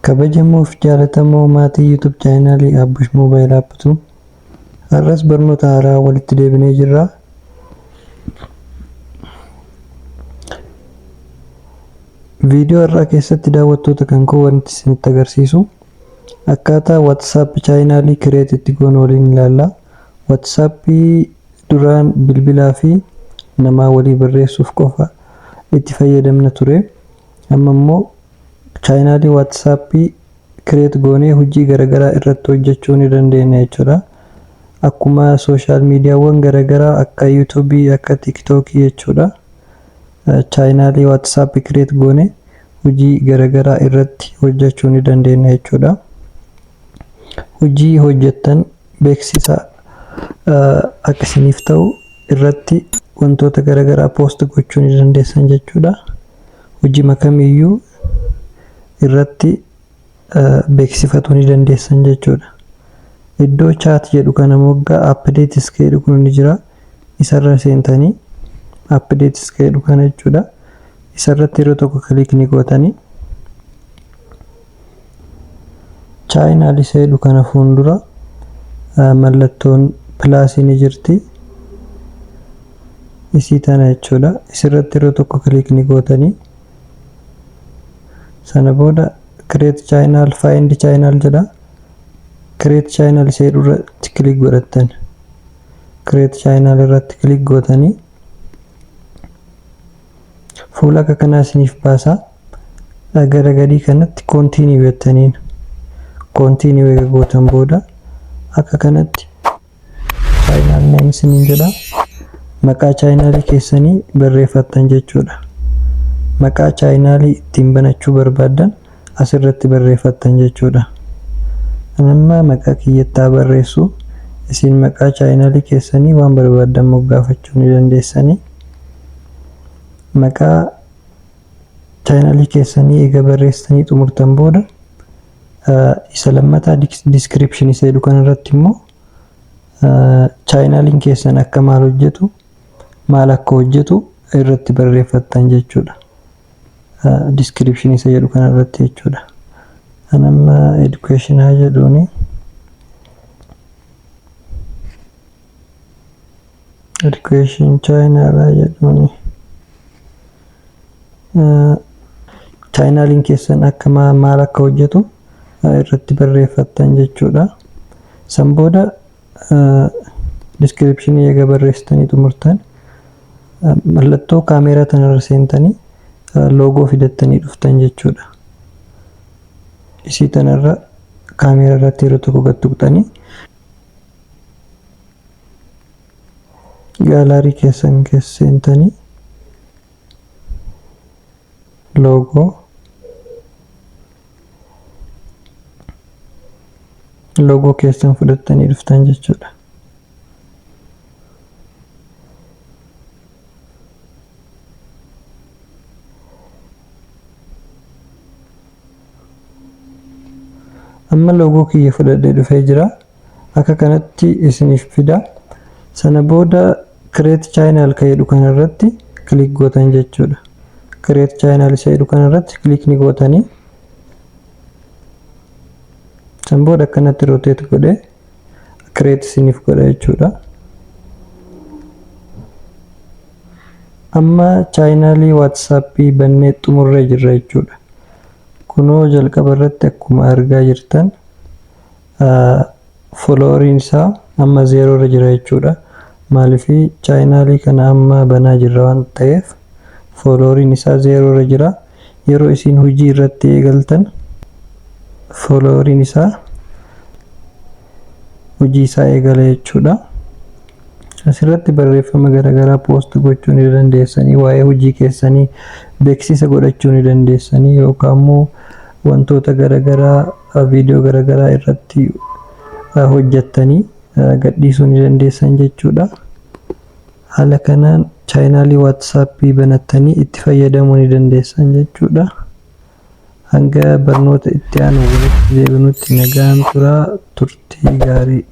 Kabajamoo fi jaalatamoo maatii YouTube chaanaalii Abbush Mobile App tu har'as barnoota haaraa walitti deebinee jirra. Viidiyoo har'aa keessatti daawwattoota kan koo wanti isinitti agarsiisu akkaataa WhatsApp chaanaalii create itti goonu waliin ilaalla. WhatsApp duraan bilbilaa fi namaa walii barreessuuf qofa itti fayyadamna ture. Amma immoo chaanaalii WhatsApp create goonee hojii garaagaraa irratti hojjechuu ni dandeenya jechuudha. Akkuma sooshaal miidiyaawwan garaagaraa akka YouTube, akka TikTok jechuudha. Chaanaalii WhatsApp create goonee hojii garaagaraa irratti hojjechuu ni dandeenya jechuudha. Hojii hojjettan beeksisa akka isiniif ta'u irratti wantoota garaagaraa post gochuu ni dandeessan jechuudha. Hojii kamiyyuu irratti beeksifatuu ni dandeessan jechuudha. Iddoo chat jedhu kana moggaa updates jedhu kun ni jira. Isarra seentanii updates jedhu kana jechuudha. Isarratti yeroo tokko click ni gootanii channel isa jedhu kana fuuldura mallattoon plusii ni jirti. Isii tana jechuudha. Isirratti yeroo tokko click ni gootanii sana booda create channel, find channel jedha. Create channel isa jedhu irratti click godhattan. Create channel irratti click gootanii fuula akka kanaa isiniif baasa. Gara gadii kanatti continue jettaniin continue eega gootan booda akka kanatti channel name isiniin jedha. Maqaa chaanaalii keessanii barreeffattan jechuudha. Maqaa chaanaalii ittiin banachuu barbaaddan asirratti barreeffattan jechuudha. Amma maqaa kiyyattaa barreessu, isin maqaa chaanaalii keessanii waan barbaaddan moggaafachuu ni dandeessanii. Maqaa chaanaalii keessanii eega barreessitanii xumurtan booda isa lammataa descriptionii isa jedhu kanarratti immoo chaanaaliin keessan akka maal hojjetu, maal akka hojjetu irratti barreeffattan jechuudha. Descriptionii isa jedhu kanarratti jechuudha. An amma educationaa jedhuuni, education channel jedhuuni. Chaanaaliin keessan akka maal akka hojjetu irratti barreeffattan jechuudha. San booda descriptionii eega barreessitanii xumurtan mallattoo kaameeraa tanarra seentanii loogoo fidattanii dhuftan jechuudha. Isii tanarra kaameeraa irratti yeroo tokko gad tuqxanii gallery keessan keessa seentanii loogoo keessan fudhattanii dhuftan jechuudha. Amma loogoo kiyya fudhadhee dhufee jira. Akka kanatti isiniif fida. Sana booda create channel ka jedhu kanarratti click gootan jechuudha. Create channel isa jedhu kanarratti click ni gootanii san booda akkanatti rotate godhee create isiniif godha jechuudha. Amma chaanaalii WhatsAppii bannee xumurree jirra jechuudha. Kunoo jalqaba irratti akkuma argaa jirtan followeriin isaa amma zero irra jira jechuudha. Maaliif? Chaanaalii kana amma banaa jirra waan ta'eef followeriin isaa zero irra jira. Yeroo isin hojii irratti eegaltan followeriin isaa hojii isaa eegala jechuudha. Asirratti barreeffama garaagaraa post gochuu ni dandeessanii, waa'ee hojii keessanii beeksisa godhachuu ni dandeessanii, yookaan immoo wantoota garaagaraa viidiyoo garaagaraa irratti hojjettanii gadhiisuu ni dandeessan jechuudha. Haala kanaan chaanaalii WhatsAppii banattanii itti fayyadamuu ni dandeessan jechuudha. Hanga barnoota itti aanu walitti deebinutti nagaan turaa, turtii gaarii.